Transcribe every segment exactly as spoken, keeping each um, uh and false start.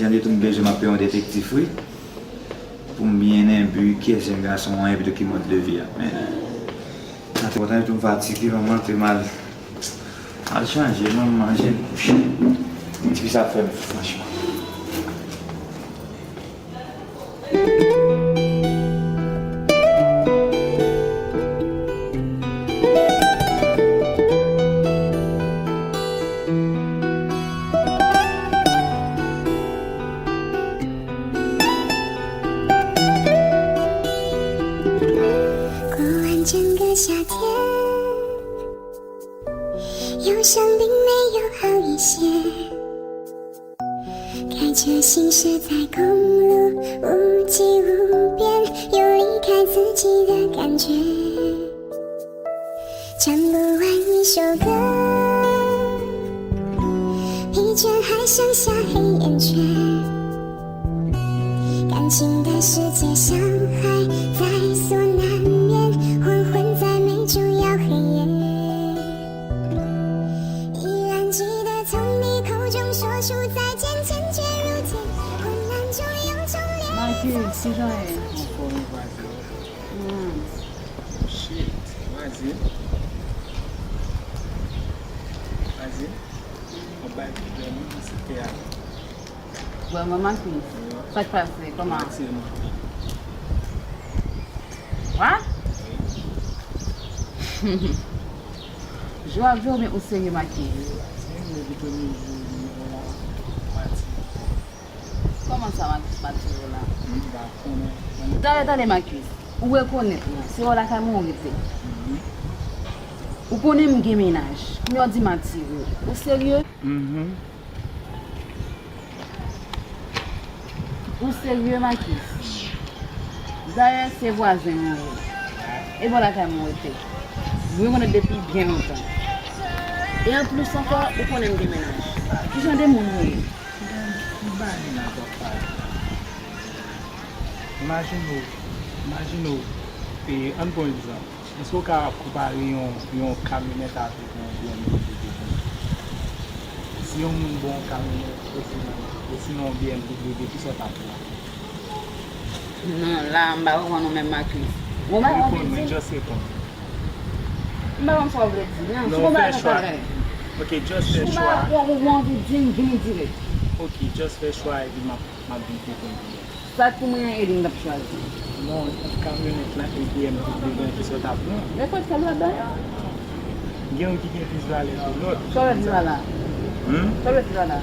Jan de tou m bezwen m ap peye yon detektif wi. Pou m byen enbi kiyès jenn gason an epi de ki mòd de vi a. Men, sa te kontan tou m fatige, manman te mal. Al chanje, manman, jen. Ti fi sa ap fè m fou, franchman. Kowan jungle夏天，有生病没有好一些。开车行驶在公路无际无边，有离开自己的感觉。唱不完一首歌，疲倦还剩下黑眼圈。感情的世界，伤害在所难免，黄昏再美，终要黑夜。依然记得从你口中说出再见，坚决如铁，困难中有种烈。Michael, kijan ye? Shit, vwazin. Vwazin, w ap bay pwoblèm wi nan site a. Vrèman, Marcus? Sa k pase? Kòman? What? Jwe ap jwe oubyen ou serye, Marcus? Kòman sa, Marcus, pa tire w la? Dayè, tande, Marcus, ou rekonèt mwen, se wè w lakay mwen ou rete. Ou konnen m gen mennaj, kounye a w di m ap tire w. Ou serye? Ou serye, Marcus? Dayè, se vwazen mwen ye. E bò lakay mwen w rete. M rekonèt depi byen lontan. E anplis ankò, ou konnen m gen mennaj. Ki jan de moun ou ye? M pa renmen jan w ap pale. Imajine w, imajine w, e, ann pran egzanp. Èske w ka konpare yon, yon kamyonèt avèk yon B M W de vin? Si yon moun ba w yon kamyonèt, osinon, osinon yon B M W, kisa w t ap pran? Non, la, m pa konprann ou menm, Marcus. Ou pa konprann mwen, just reponn. M pa konn sa w vle di, non. Non, ou fè chwa. Ok, just fè chwa. Ou pa, ou, ou anvi di m, di m dirèk. Ok, just fè chwa epi m ap, m ap vin reponn ou. Sa k pou mwen an, e li m t ap chwazi. Non, ant kamyonèt la e B M W an, kisa w t ap pran? Nenpòt kèl ladan. Gen youn ki gen plis valè ke lòt. Sa w vle di pa la? Hmm? Sa w vle di pa la?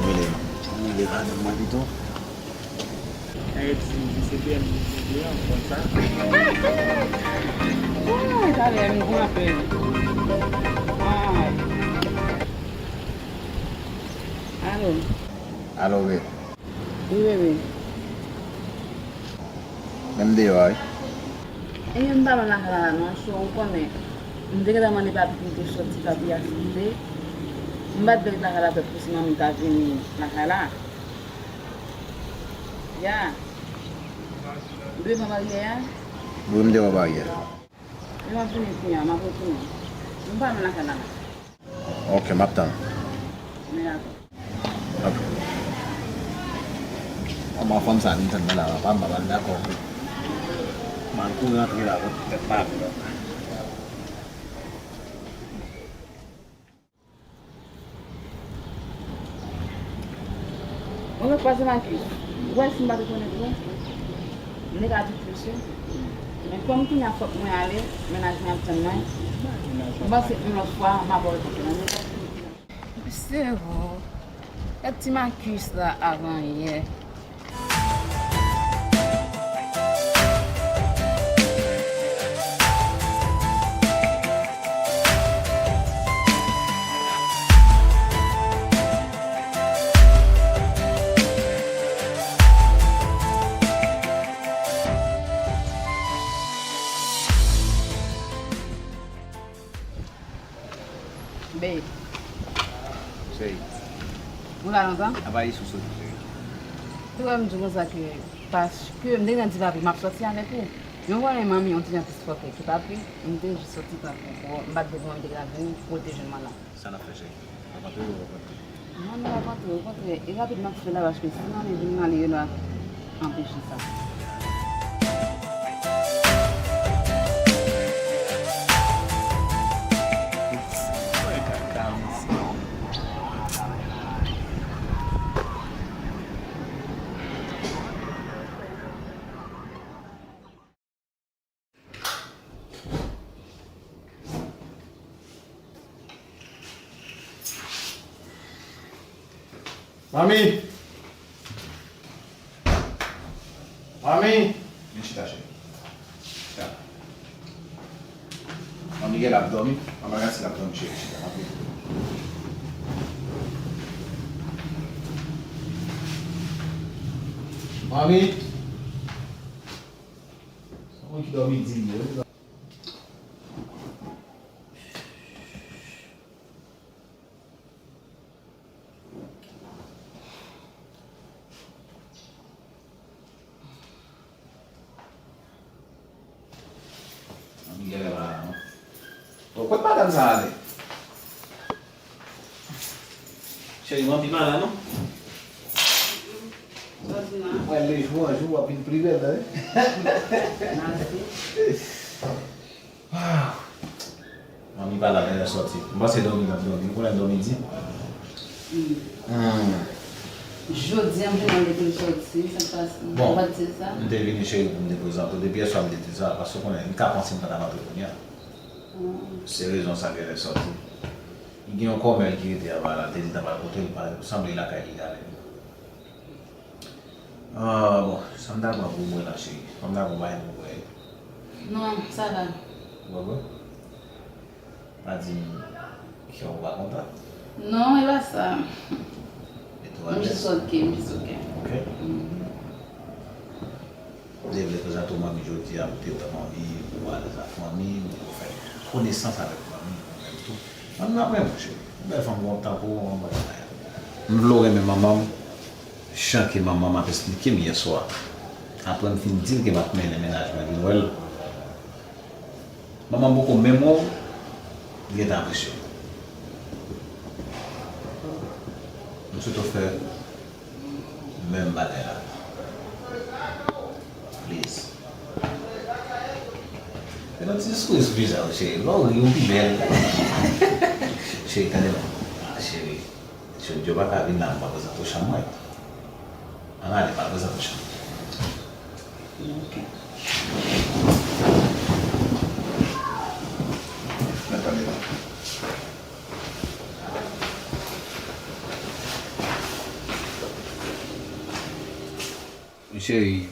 Mele, mele madanm mwen pito. Ayiti, se B M W an, konn sa. Ay, talè, m gon apèl. Ay. Alo. Alo, wi. Wi, bebe. Men m deyò a, wi. Ebyen, m pa lwen lakay la, non, so, ou konnen. M te gentan mande papi pou l te soti, papi a sipoze. M pa t vle ret lakay la twòp pou si manmi ta vini lakay la. Ya. Ou dwe pran baryè a? Wi, m te pran baryè a. Men m ap vini kounye a, m ap retounen. M pa lwen lakay la, non. Ok, m ap tann. Men dakò. Ok. Kòman fanm sa vin tann mwen la, papa, m pa pral dakò. M al kouri rantre la, kot tèt pa vle. Mwen menm kwaze Marcus, ou wè si m pa rekonèt ou, m te ka di plis wi. Men kòm kounye a fòk mwen ale, mennaj mwen ap tann mwen, m panse yon lòt fwa, m ap wè w. Se vre. Gad ti Marcus la avan yè. Pa lontan? Apa, e sou soti, cheri? Tou wè m di w konsa ke, paske m te gen di papi m ap sòti avèk ou. Men w konnen manmi yon ti jan plis fòkè ke papi, m te jis sòti pran pou, pou, m pa t gen pou mwen m te ka vini pou l te jwenn mwen la. Sa n ap fè, cheri? W ap antre ou w ap rantre? Non, non, w ap antre, okontrè. E rapid m ap fè la, paske si manmi vin, m ale, yo nan anpeche sa. Manmi! Manmi! Vin chita, cheri. Chita. Manmi genlè ap dòmi. Manman gad si l ap dòmi, cheri. Chita, manmi. Manmi! Yon moun ki dòmi di l ye, wi. Manmi genlè pa la, non. Bon, kot madanm sa ale? Cheri, manmi pa la, non. Mwen, lejou an jou, w ap vin pli bèl, wi. Mèsi. Ah. Manmi pa la, lè l sòti. M panse dòmi l ap dòmi. Ou konnen dòmi di. Hmm. Jodi a, m te mande pou l sòti, sa k pase? Bon, ou pa t di sa? M te vini, cheri, pou m te prezante w. Depi yèswa m te di sa, paske ou konnen, li ka panse m pa t ap antre kounye a. Se rezon sa genlè sòti. Li gen yon kòmè l ki rete anba la, l te di l ta pral pote l, pa sanble lakay li l ale. Ah, bon, sa m ta pran pou mwen la, cheri? Sa m ta pran bagay pou mwen? Non, sa va. Ou pa pran? Pa di m kè w pa kontan. Non, e pa sa. E tou alèz? M jis oke, m jis oke. Oke? Mhm. M te vle prezante w manmi jodi a, pou te wè manmi, pou w alèz ak manmi, pou w fè konesans avèk manmi, ou menm tou. Manmi ap renmen w, cheri. Yon bèl fanm kontan pou w, yon bèl bagay. M vle w renmen manman m, jan ke manman m ap esplike m yèswa. Apre m fin di l ke m ap mennen mennaj mwen vin wè l. Manman m poko menm wè w, li gentan apresye w. M swete w fè menm bagay la. Please. Fè yon ti souri sou vizaj ou, cheri. Lè w ri, ou pi bèl. Cheri, tande non. Ah, cheri. Jodi a w pa ka vin la, m pa prezante w chanm mwen. Ann ale, m al prezante w chanm. Ok. Mèt ale la. Cheri,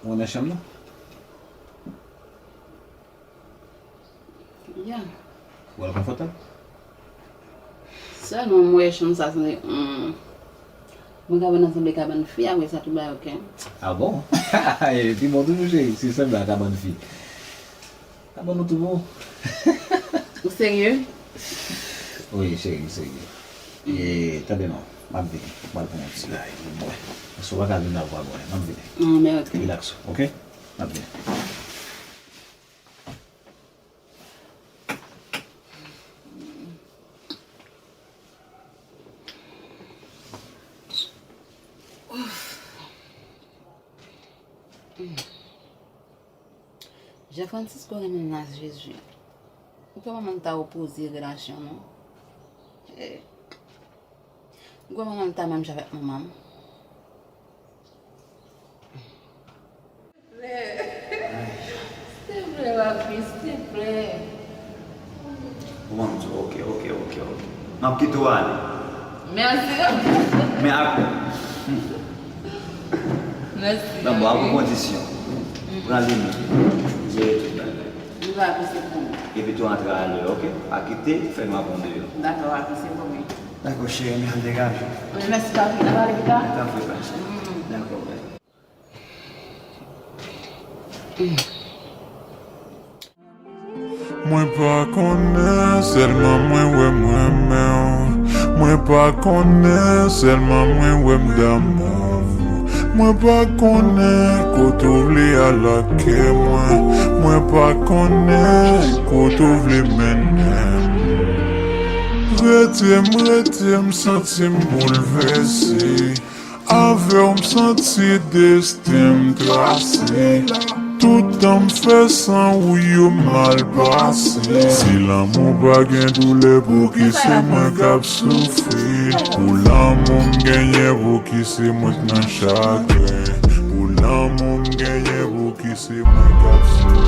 ou renmen chanm nan? Ya. Ou wè l konfòtab? Sèlman m wè chanm sa sanble, hmm, mwen kabann nan sanble kabann fi, apre sa tout bagay oke. Ah bon? Pi bon toujou, cheri, se sanble a kabann fi. Kabann nou tou bon. Ou serye? Wi, cheri, m serye. E, tande non, m ap vini. M al pran yon ti bagay pou m bwè. Paske w pa ka vin la pou w pa bwè. M ap vini. Ah, men ok. Rilaks ou, oke? M ap vini. Jean Francisco renmen nas Jezi. Ou kwè manman l ta opoze relasyon nou? Eh. Ou kwè manman l ta menm jan avèk manman m? Silvouplè, papi, silvouplè. Ou konn di, ok, ok, ok, ok. M ap kite w ale. Mèsi. Men ak... Mèsi. Non, bon, ak yon kondisyon. Pran limit. Jere tout bagay. Li pa pise pou mwen. Epi tou antre alè, ok? Pa kite, fè nwa pran deyò. Dakò, papi, se bon, wi. Dakò, cheri, men al degaje. Wi, mèsi, papi. N a pale pita? Tanpri, pa cheri. Dakò, bèl. Mwen pa konnen, sèlman mwen wè mwen renmen w. Mwen pa konnen, sèlman mwen wè m damou. Mwen pa konnen kote w vle al ak kè mwen. Mwen pa konnen kote w vle mennen m. Rete m, rete m, santi m boulvèse. Avè w m santi desten m trase. Tout tan m fè san ou yo mal pase. Si lanmou pa gen doulè, pouki se mwen k ap soufri? Pou lanmou m genyen, pouki se mwen k nan chagren? Pou lanmou m genyen, pouki se mwen k ap soufri?